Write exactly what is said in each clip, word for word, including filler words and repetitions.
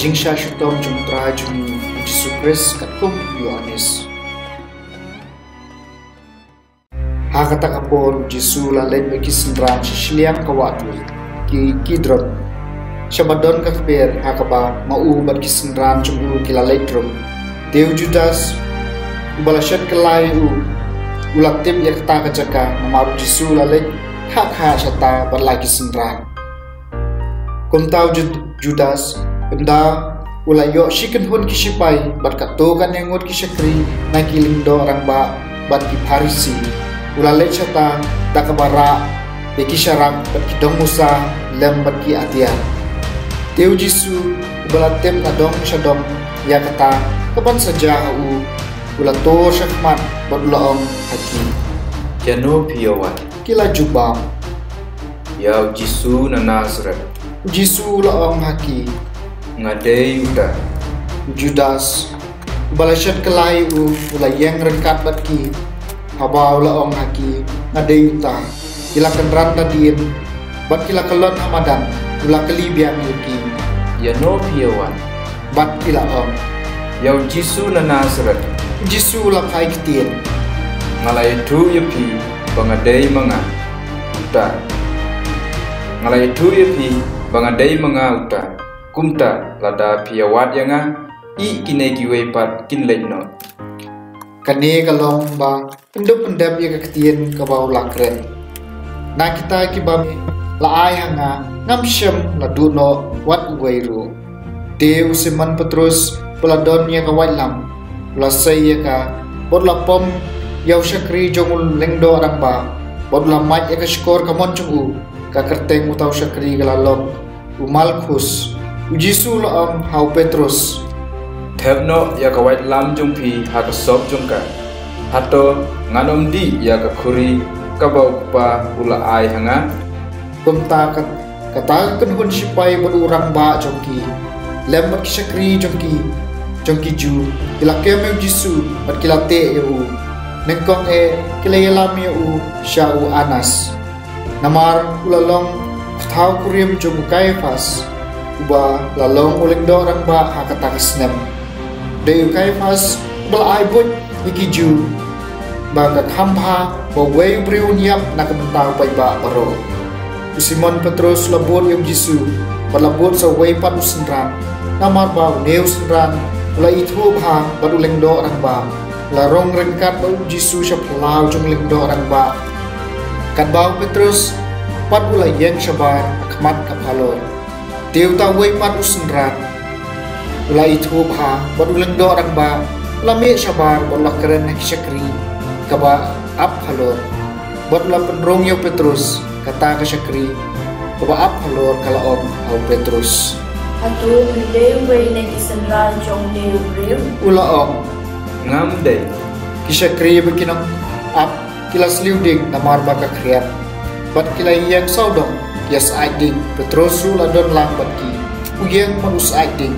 Jingshah shitom jong u Trai jong ngi u Jisu Khrist katkum u Ïoannis. Ha kata ka por u Jisu u la leit bad ki synran sha shiliang ka wahdur ki Kidron, sha ba don ka kper ha kaba ma u bad ki synran jong u ki la leit rung. Te u Judas uba la shet kylla ïa u, u la tip ïa kata ka jaka, namar u Jisu u la leit kha kha shata bad la ki synran. Kumta u Jud-, Judas, ynda u la ïoh shi kynhun ki shipai bad katto katne ngut ki shakri na ki lyngdoh rangbah bad ki Pharisi, u la leit shata da kaba rah ïa ki sharak bad ki dong musa lem bad ki atiar. Te u Jisu uba la tip na dong sha dong ïa kata kaban sa jia ha u, u la tur sha khmat bad u la ong ha ki, "Ïano phi ïa wad?" Ki la jubab, "Ïa u Jisu na Nasaret." U Jisu u la ong ha ki, "Nga dei uta." U Judas uba la shet kylla ïa u u la ïeng ryngkat bad ki, haba u la ong ha ki, "Nga dei uta." Ki la kynran nadien bad ki la kyllon ha madan. U la kylli biang ïa ki, "Ïano phi ïa wad?" Bad ki la ong, "Ïa u Jisu na Nasaret." U Jisu u la phai ktien, "Nga la ïathuh ïa phi ba nga dei ma nga uta. Nga la ïathuh ïa phi ba nga dei ma nga uta. Kumta lada phi ïa wad ïa nga, ïeh kine kiwei pat kin leit noh." Kane ka long ba pyndep pyndep ïa ka ktien kaba u la kren. Na kita kiba me la ai ha nga, ngam shym la duh noh wat uwei ruh. Te u Simon Petrus ba la don ïa ka waitlam, u la sei ïa ka bad u la pom ïa u shakri jong u lyngdoh rangbah bad u la mad ïa ka shkor kamon jong u. Ka kyrteng uta u shakri ka la long u Malkus. U Jisu u la ong ha u Petrus, "Thep noh ïa ka waitlam jong phi ha ka sop jong ka. Hato ngan ym dih ïa ka khuri kaba u Kpa u la ai ha nga?" Kumta ka, kata ka kynhun shipai bad u rangbah jong ki lem bad ki shakri jong ki, jong ki Jiw, ki la kem ïa u Jisu bad ki la teh ïa u. Nyngkong eh ki la ïalam ïa u sha u Anas, namar u la long u thaw kurim jong u Kaiaphas, uba la long u lyngdoh rangbah ha kata ka snem. Dei u Kaiaphas uba la ai buit ïa ki Jiw ba ka kham bha ba uwei u briew un ïap na ka bynta u paidbah baroh. U Simon Petrus u la bud ïa u Jisu bad la bud sa uwei pat u synran, namar ba une u synran u la ithuh bha bad u lyngdoh rangbah, u la rung ryngkat bad u Jisu sha phyllaw jong u lyngdoh rangbah. Katba u Petrus pat u la ïeng shabar ha khmat ka phalor, te uta uwei pat u synran u la ithuh bha bad u lyngdoh rangbah u la mih shabar bad u la kren ha ki shakri kaba ap phalor bad u la pynrung ïa u Petrus. Kata ka shakri kaba ap phalor ka la ong ha u Petrus, "Hato phi dei uwei na ki synran jong une u briew?" U la ong, "Ngam dei." Ki shakri bad ki nongap ki la sliew ding namar ba ka khriat bad ki la ïeng sawdong ki ïa syaid ding. Petrus ruh la don lang bad ki, u ïeng bad u syaid ding.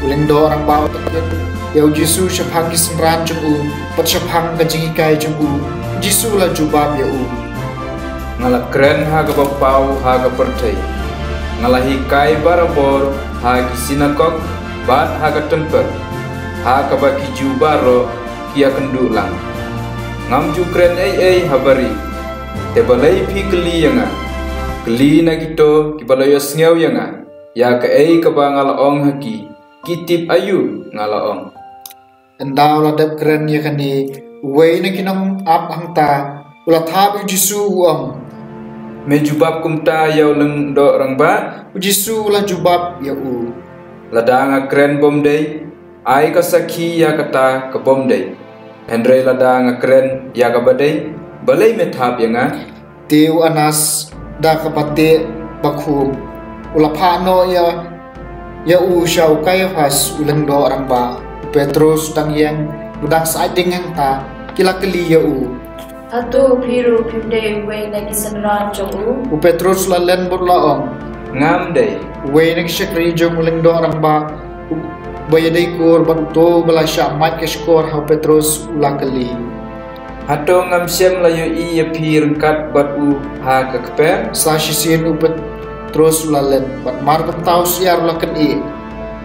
U lyngdoh rangbah u la kren ïa u Jisu shaphang ki synran jong u bad shaphang ka jinghikai jong u. U Jisu u la jubab ïa u, "Nga la kren ha kaba paw ha ka pyrthei. Nga la hikai barabor ha ki synagog bad ha ka templ, ha kaba ki Jiw baroh ki ïakynduh lang. Ngam ju kren ei ei ha bari. Te balei phi kylli ïa nga? Kylli na kito kiba la ïohsngew ïa nga, ïa kaei kaba nga la ong ha ki, ki tip aïu nga la ong." Ynda u la dep kren ïa kane, uwei na ki nongap hangta u la thap ïa u Jisu, u ong, "Me jubab kumta ïa u lyngdoh rangbah?" U Jisu u la jubab ïa u, "Lada nga kren bym dei, ai ka sakhi ïa kata ka bym dei. Hynrei lada nga kren ïa kaba dei, balei me thap ïa nga?" Te u Anas da kaba teh bakhum u la phah noh ïa, ïa u sha u Kaiaphas u lyngdoh rangbah. U Petrus u dang ïeng, u dang syaid ding hangta. Ki la kylli ïa u, "Hato phi ruh phim dei uwei na ki synran jong u?" U Petrus u la len bad u la ong, "Ngam dei." Uwei na ki shakri jong u lyngdoh rangbah, uba ïadei kur bad uto uba la shah mad ka shkor ha u Petrus, u la kylli, "Hato ngam shym la ïohi ïa phi ryngkat bad u ha ka kper?" Sa shisien u Petrus u la len bad mar kumta u syiar u la kynih.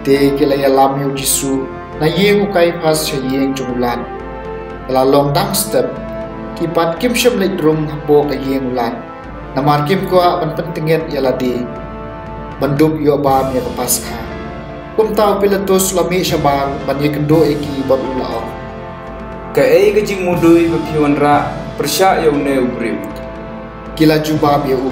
Te ki la ïalam ïa u Jisu na ïing u Kaiaphas sha ïing jong u Lad. Ka la long dang step, ki pat kim shym leit rung hapoh ka ïing u Lad, namar kim kwah ban pyntngit ïa lade ban dup ïoh bam ïa ka Paskha. Kumta u Pilatus u la mih shabar ban ïakynduh ïa ki bad u la ong, "Kaei ka jingmudui ba phi wanrah pyrshah ïa une u briew?" Ki la jubab ïa u,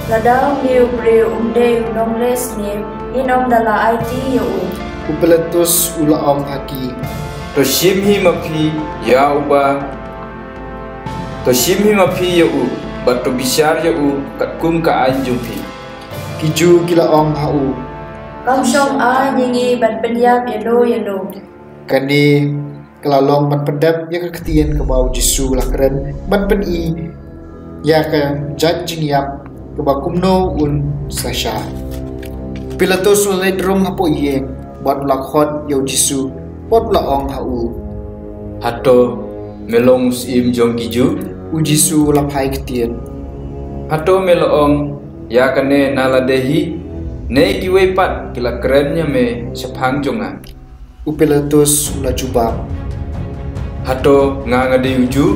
"Lada une u briew um dei u nongleh sniew, ngin ong da la aiti ïa u." U Pilatus u la ong ha ki, "To shim hi ma phi ïa uba, to shim hi ma phi ïa u, bad to bishar ïa u katkum ka aiñ jong phi." Ki Jiw ki la ong ha u, "Kam shong aiñ ïa ngi ban pynïap ïano ïano." Kane ka la long ban pyndep ïa ka ktien kaba u Jisu u la kren ban pyni ïa ka jait jingïap kaba kumno un sa shah. U Pilatus u la leit rung hapoh ïing bad u la khot ïa u Jisu bad u la ong ha u, "Hato me long u Syiem jong ki Jiw?" U Jisu u la phai ktien, "Hato me la ong ïa kane na lade hi, ne kiwei pat ki la kren ïa me shaphang jong nga?" U Pilatus u la jubab, "Hato nga nga dei u Jiw?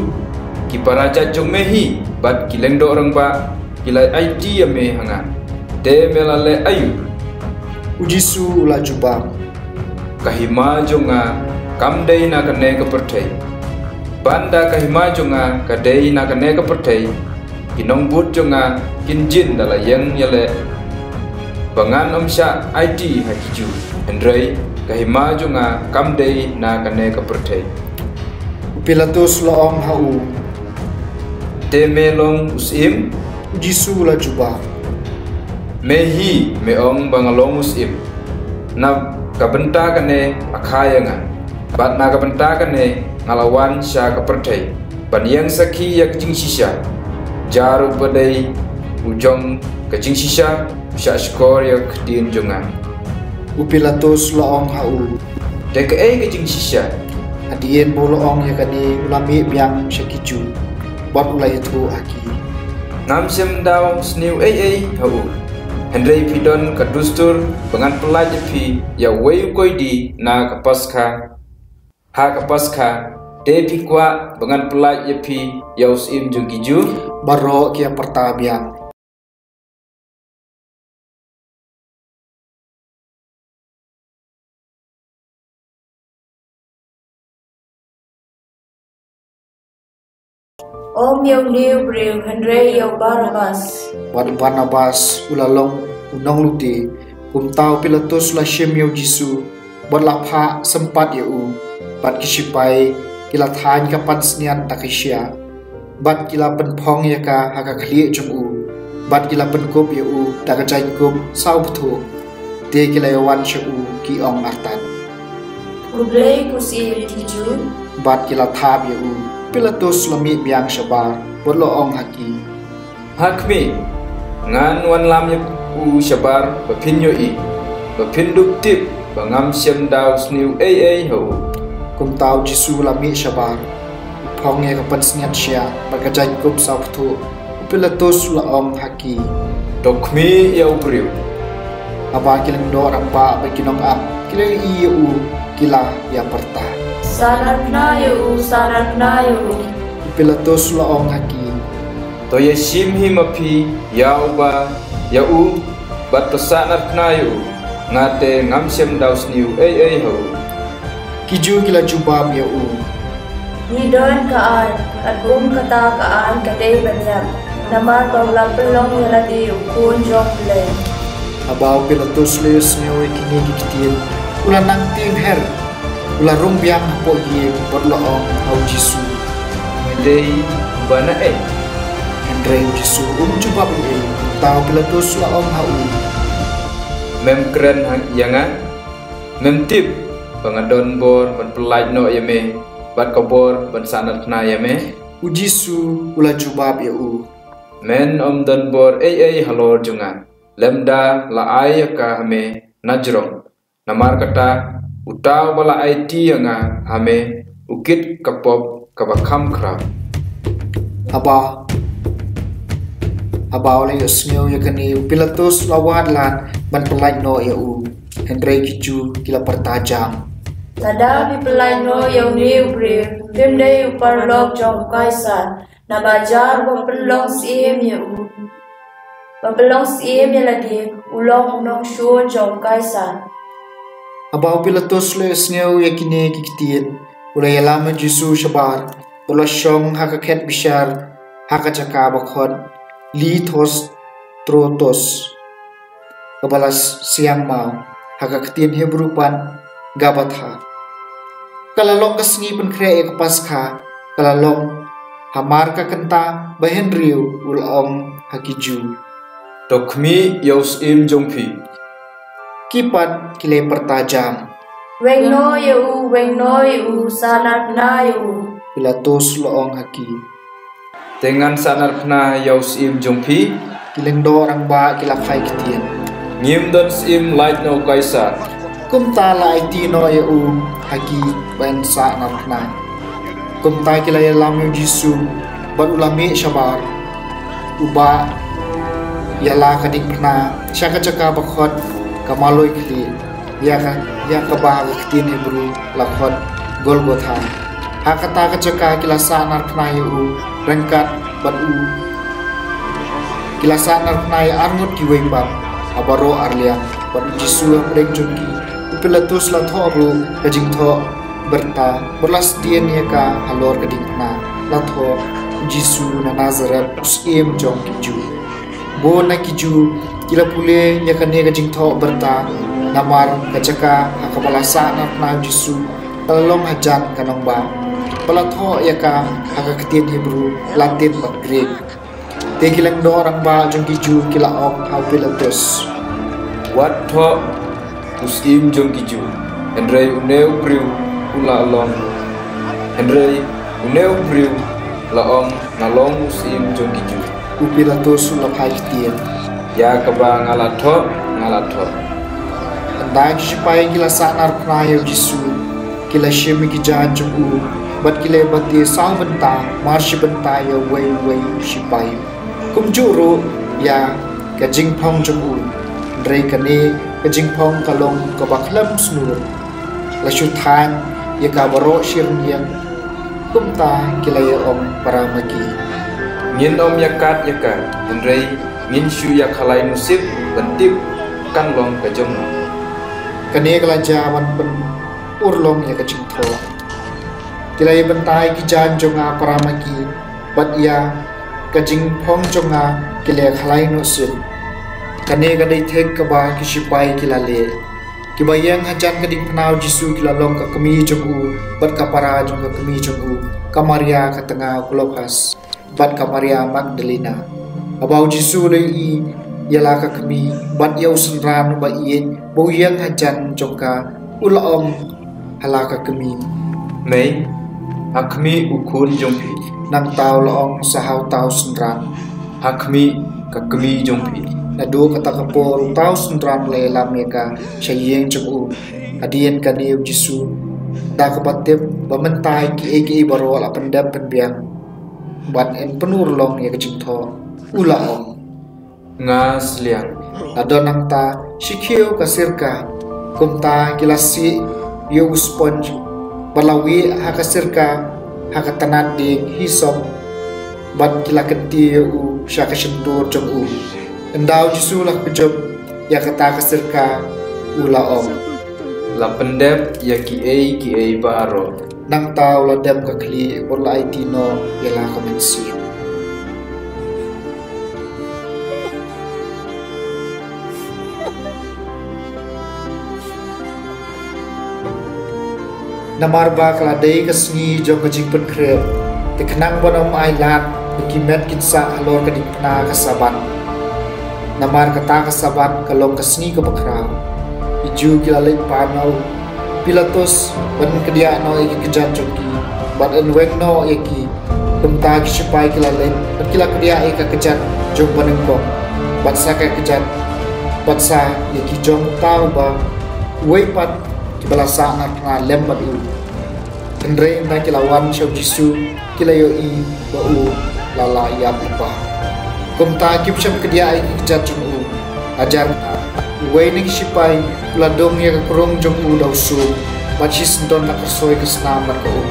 Ki para jait jong me hi bad ki lyngdoh rangbah ki la aiti ïa me ha nga. Te me la leh aïu?" U Jisu u la jubab, "Ka hima jong nga kam dei na kane ka pyrthei. Ban da ka hima jong nga ka dei na kane ka pyrthei, ki nongbud jong nga kin jin da la ïeng ïaleh ba ngan ym shah aiti ha ki Jiw. Hynrei ka hima jong nga kam dei na kane ka pyrthei." U Pilatus u la ong ha u, "Te me long u Syiem?" U Jisu u la jubab, "Me hi me ong ba nga long u Syiem. Na ka bynta kane la kha ïa nga, bad na ka bynta kane nga la wan sha ka pyrthei ban ïeng sakhi ïa ka jingshisha. Jar uba dei u jong ka jingshisha u shah shkor ïa ka ktien jong nga." U Pilatus u la ong ha u, "Te kaei ka jingshisha?" Hadien ba u la ong ïa kane u la mih biang sha ki Jiw bad u la ïathuh ha ki, "Ngam shym da sniew ei ei ha u. Hynrei phi don ka dustur ba ngan pyllait ïa phi ïa uwei u koidi na ka Paskha, ha ka Paskha. Te phi kwah ba ngan pyllait ïa phi ïa u Syiem jong ki Jiw?" Baroh ki ïa pyrta biang. "Ym ïa une u briew, hynrei ïa u Barabas." Bad u Barabas u la long u nonglute. Kumta u Pilatus u la shim ïa u Jisu bad la phah sympat ïa u. Bad ki shipai ki la thaiñ ka pansngiat da ka shyiap, bad ki la pynphong ïa ka ha ka khlieh jong u, bad ki la pynkup ïa u da ka jaiñkup saw bthuh. Te ki la ïawan sha u ki ong artat, "Khublei ko Syiem ki Jiw." Bad ki la thap ïa u. U Pilatus u la mih biang shabar bad u la ong ha ki, "Ha khmih, ngan wanlam ïa u shabar ba phin ïohi, ba phin dup tip ba ngam shym da sniew ei ei ha u." Kumta u Jisu u la mih shabar, u phong ïa ka pansngiat shyiap bad ka jaiñkup saw bthuh. U Pilatus u la ong ha ki, "To khmih ïa u briew." Haba ki lyngdoh rangbah bad ki nongap ki la ïohi ïa u, ki la ïa pyrta, "Sahnarphna ïa u, sahnarphna ïa u." U Pilatus u la ong ha ki, "To ïashim hi ma phi ïa uba, ïa u, bad to sahnarphna ïa u. Nga te ngam shym da sniew ei ei ha u." Ki Jiw ki la jubab ïa u, "Ngi don ka aiñ, katkum kata ka aiñ ka dei ban ïap, namar ba u la pynlong ïa lade u Khun jong U Blei." Haba u Pilatus u la ïohsngew ïa kine ki ktien, u la nang tieng her. U la rung biang hapoh ïing bad u la ong ha u Jisu, "Me dei uba naei?" Hynrei u Jisu um jubab ei ei. Te u Pilatus u la ong ha u, "Mem kren ha ïa nga? Mem tip ba nga don bor ban pyllait noh ïa me, bad ka bor ban sahnarphna ïa me?" U Jisu u la jubab ïa u, "Men ym don bor ei ei halor jong nga, lymda la ai ïa ka ha me na jrong. Namar kata, uta uba la aiti ïa nga ha me, u kit ka pop kaba kham khraw." Haba, haba u la ïohsngew ïa kane, u Pilatus u la wad lad ban pyllait noh ïa u. Hynrei ki Ju ki la pyrta jam, "Lada phi pynlait noh ïa une u briew, phim dei u paralok jong u Kaisar, naba jar ba pynlong syiem ïa u, ba pynlong syiem ïa lade, u long u nongshun jong u Kaisar." Haba u Pilatus u la ïohsngew ïa kine ki ktien, u la ïalam ïa u Jisu shabar, u la shong ha ka khet bishar, ha ka jaka ba khot Lithostrotos, kaba la siang maw, ha ka ktien Hebru pat Gabbatha. Ka la long ka sngi pynkhreh ïa ka Paskha, ka la long hamar ka kynta ba hynriew, u la ong ha ki Ju, "To khmih ïa u syiem jong phi." Ki pat ki la pyrta jam, "Weng noh ïa u, weng noh ïa u, sah narphna ïa u." Pilatus u la ong ha ki, "Te ngan sah narphna ïa u syiem jong phi?" Ki lyngdoh rangbah ki la phai ktien, "Ngim don syiem lait na u Kaisar." Kumta la aiti noh ïa u ha ki ban sah narphna. Kumta ki la ïalam ïa u Jisu, bad u la mih shabar, u bah ïa la ka diengphna sha ka jaka ba khot ka Maloi Khlieh, ïa ka, ïa kaba ha ka ktien Hebru la khot Golgotha. Ha kata ka jaka ki la sah narphna ïa u ryngkat bad u, ki la sah narphna ïa arngut kiwei pat ha baroh arliang, bad u Jisu hapdeng jong ki. U Pilatus la thoh ruh ka jingthoh byrta, bad la sdien ïa ka halor ka diengphna, la thoh, "U Jisu na Nasaret, u syiem jong ki Ju." Bun na ki Ju ki la pule ïa kane ka jingthoh byrta, namar ka jaka ha kaba la sah narphna ïa u Jisu ka la long hajan ka nongbah. Ba la thoh ïa ka ha ka ktien Hebru, Latin bad Greek. Te ki lyngdoh rangbah jong ki Ju ki la ong ha u Pilatus, "Wat thoh u syiem jong ki Ju, hynrei une u briew u la long, hynrei une u briew la ong nga long u syiem jong ki Ju." U Pilatus u la phai ktien, "Ïa kaba nga la thoh, nga la thoh." Hynda ki shipai ki la sah narphna ïa u Jisu, ki la shim ïa ki jaiñ jong u, bad ki la bate saw bynta, mar shi bynta ïa uwei uwei u shipai. Kumjuh ruh ïa ka jingphong jong u, hynrei kane ka jingphong ka long kaba khlem sngur. La shu thaiñ ïa ka baroh shi rynïeng. Kumta ki la ïa ong para ma ki, "Ngin ym ïa kat ïa ka, hynrei ngin shu ïa khalai nusip ban tip kan long ka jong nga." Kane ka la jia ban pynurlong ïa ka jingthoh. Ki la ïa bynta ïa ki jaiñ jong nga para ma ki, bad ïa ka jingphong jong nga ki la ïa khalai nusip. Kane ka dei thik kaba ki shipai ki la leh. Kiba ïeng hajan ka diengphna u Jisu ki la long ka kmie jong u, bad ka para jong ka kmie jong u, ka Maria ka tnga u Klopas, bad ka Maria Magdalena. Haba u Jisu u la ïohi ïa la ka kmie, bad ïa u synran uba ïeit ba u ïeng hajan jong ka, u la ong ha la ka kmie, "Mei, ha khmih u khun jong phi." Nangta u la ong sa ha uta u synran, "Ha khmih ka kmie jong phi." Naduh kata ka por uta u synran u la ïalam ïa ka sha ïing jong u. Hadien kane u Jisu, da kaba tip ba mynta kiei kiei baroh la pyndep pynbiang, bad yn pynurlong ïa ka jingthoh, u la ong, "Nga sliang." La don nangta shi khiew ka sirka. Kumta ki la sih ïa u sponj, bad la wieh ha ka sirka ha ka tnat dieng hisop, bad ki la kynti ïa u sha ka shyntur jong u. Ynda u Jisu u la kjop ïa kata ka sirka, u la ong, "La pyndep ïa kiei kiei baroh." Nangta u la dem ka khlieh bad u la aiti noh ïa la ka mynsiem. Namar ba ka la dei ka sngi jong ka jingpynkhreh, te khnang ban ym ailad ba ki met kin sah halor ka diengphna ka Sabbath. Namar kata ka Sabbath ka long ka sngi kaba khraw. Ki Jiw ki la leit pan na u Pilatus ban kdiah noh ïa ki kjat jong ki, bad yn weng noh ïa ki. Kumta ki shipai ki la leit bad ki la kdiah ïa ka kjat jong u banyngkong, bad sa ka kjat, bad sa ïa ki jong uta uba uwei pat kiba la sah narphna lem bad u. Hynrei ynda ki la wan sha u Jisu, ki la ïohi ba u la lah ïap lypa. Kumta kim shym kdiah ïa ki kjat jong u. Hajar kata, Uwei na ki shipai u la dung ïa ka krung jong u da u sum, bad shisyndon la kyrsoi ka snam bad ka um.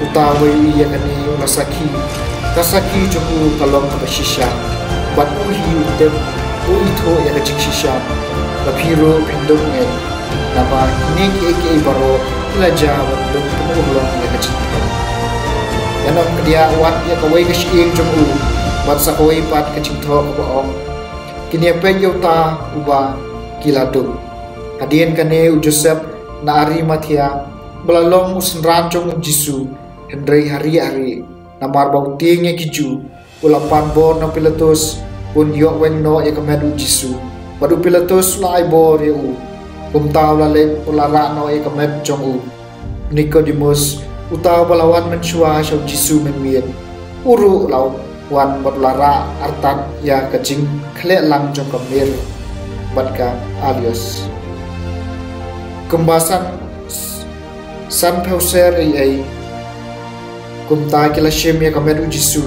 Uta uwei u ïa kane u la sakhi, ka sakhi jong u ka long kaba shisha, bad u hi u tip, u ithuh ïa ka jingshisha. Ba phi ruh phin dup ngeit, namar kine kiei kiei baroh ki la jia ban dup pynurlong ïa ka jingthoh. Ïa nong kdiah wat ïa kawei ka shyieng jong u, bad sa kawei pat ka jingthoh kaba ong, kin ïa peit ïa uta uba ki la dup. Hadien kane u Joseph na Arimathea, ba la long u synran jong u Jisu, hynrei ha rieh ha rieh, namar ba u tieng ïa ki Jiw, u la pan bor na u Pilatus un ïoh weng noh ïa ka met u Jisu. Bad u Pilatus u la ai bor ïa u. Kumta u la leit u la rah noh ïa ka met jong u. Nikodemus, uta uba la wan mynshuwa sha u Jisu mynmiet, u ruh u la wan bad u la rah artat ïa ka jingkhleh lang jong ka mir bad ka aloes. Kumba san, san phew ser ei ei, kumta ki la shim ïa ka met u Jisu,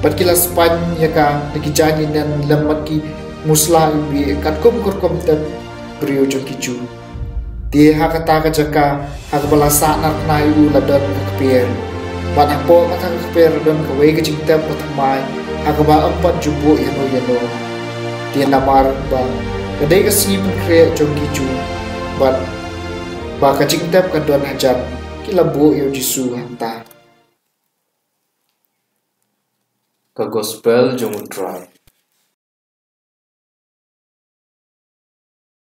bad ki la spaiñ ïa ka da ki jaiñ linen lem bad ki musla iwbih, katkum ka rukom tep briew jong ki Jiw. Te ha kata ka jaka ha kaba la sah narphna ïa u la don ka kper. Bad hapoh kata ka kper la don kawei ka jingtep bathymmai, ha kaba ym pat ju buh ïano ïano. Te namar ba ka dei ka sngi pynkhreh jong ki Jiw, bad ba ka jingtep ka don hajan, ki la buh ïa u Jisu hangta. Ka Gospel jong u Trai.